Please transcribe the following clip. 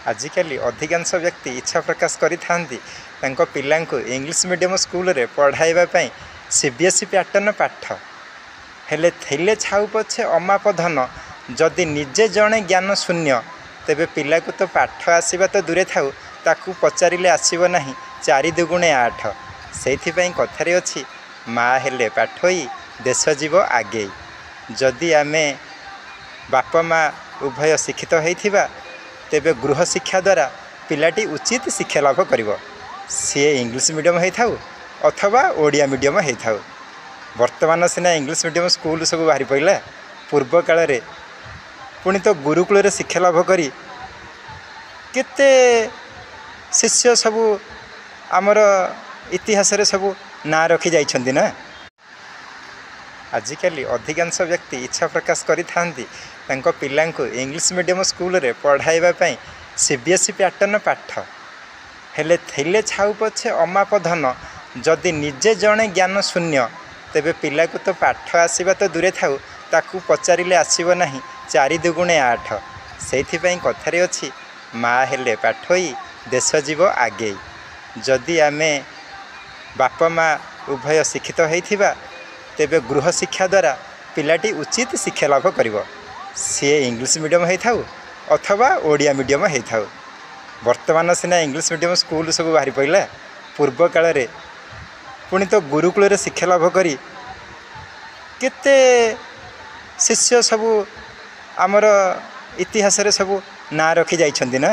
ଆଜିକାଲି ଅଧିକାଂଶ ବ୍ୟକ୍ତି ଇଚ୍ଛା ପ୍ରକାଶ କରିଥାନ୍ତି ତାଙ୍କ ପିଲାଙ୍କୁ ଇଂଲିଶ ମିଡ଼ିୟମ୍ ସ୍କୁଲରେ ପଢ଼ାଇବା ପାଇଁ ସିବିଏସ୍ଇ ପ୍ୟାଟର୍ନ ପାଠ। ହେଲେ ଥିଲେ ଛାଉ ପଛେ ଅମାପ ଧନ, ଯଦି ନିଜେ ଜଣେ ଜ୍ଞାନ ଶୂନ୍ୟ, ତେବେ ପିଲାକୁ ତ ପାଠ ଆସିବା ତ ଦୂରେ ଥାଉ, ତାକୁ ପଚାରିଲେ ଆସିବ ନାହିଁ ଚାରି ଦୁଗୁଣେ ଆଠ। ସେଇଥିପାଇଁ କଥାରେ ଅଛି, ମା ହେଲେ ପାଠୋଇ, ଦେଶ ଯିବ ଆଗେଇ। ଯଦି ଆମେ ବାପା ମା ଉଭୟ ଶିକ୍ଷିତ ହେଇଥିବା, ତେବେ ଗୃହ ଶିକ୍ଷା ଦ୍ୱାରା ପିଲାଟି ଉଚିତ ଶିକ୍ଷା ଲାଭ କରିବ, ସିଏ ଇଂଲିଶ ମିଡ଼ିୟମ୍ ହେଇଥାଉ ଅଥବା ଓଡ଼ିଆ ମିଡ଼ିୟମ୍ ହେଇଥାଉ। ବର୍ତ୍ତମାନ ସିନା ଇଂଲିଶ ମିଡ଼ିୟମ୍ ସ୍କୁଲ ସବୁ ବାହାରି ପଡ଼ିଲା, ପୂର୍ବ କାଳରେ ପୁଣି ତ ଗୁରୁକୂଳରେ ଶିକ୍ଷା ଲାଭ କରି କେତେ ଶିଷ୍ୟ ସବୁ ଆମର ଇତିହାସରେ ସବୁ ନାଁ ରଖି ଯାଇଛନ୍ତି ନା। ଆଜିକାଲି ଅଧିକାଂଶ ବ୍ୟକ୍ତି ଇଚ୍ଛା ପ୍ରକାଶ କରିଥାନ୍ତି ତାଙ୍କ ପିଲାଙ୍କୁ ଇଂଲିଶ ମିଡ଼ିୟମ୍ ସ୍କୁଲରେ ପଢ଼ାଇବା ପାଇଁ ସିବିଏସ୍ଇ ପ୍ୟାଟର୍ନ ପାଠ। ହେଲେ ଥିଲେ ଛାଉ ପଛେ ଅମାପ ଧନ, ଯଦି ନିଜେ ଜଣେ ଜ୍ଞାନ ଶୂନ୍ୟ, ତେବେ ପିଲାକୁ ତ ପାଠ ଆସିବା ତ ଦୂରେ ଥାଉ, ତାକୁ ପଚାରିଲେ ଆସିବ ନାହିଁ ଚାରି ଦୁଗୁଣେ ଆଠ। ସେଇଥିପାଇଁ କଥାରେ ଅଛି, ମା ହେଲେ ପାଠୋଇ, ଦେଶ ଯିବ ଆଗେଇ। ଯଦି ଆମେ ବାପା ମା ଉଭୟ ଶିକ୍ଷିତ ହେଇଥିବା, ତେବେ ଗୃହ ଶିକ୍ଷା ଦ୍ୱାରା ପିଲାଟି ଉଚିତ ଶିକ୍ଷା ଲାଭ କରିବ, ସିଏ ଇଂଲିଶ ମିଡ଼ିୟମ୍ ହେଇଥାଉ ଅଥବା ଓଡ଼ିଆ ମିଡ଼ିୟମ୍ ହେଇଥାଉ। ବର୍ତ୍ତମାନ ସିନା ଇଂଲିଶ ମିଡ଼ିୟମ୍ ସ୍କୁଲ ସବୁ ବାହାରି ପଡ଼ିଲା, ପୂର୍ବ କାଳରେ ପୁଣି ତ ଗୁରୁକୂଳରେ ଶିକ୍ଷା ଲାଭ କରି କେତେ ଶିଷ୍ୟ ସବୁ ଆମର ଇତିହାସରେ ସବୁ ନାଁ ରଖି ଯାଇଛନ୍ତି ନା।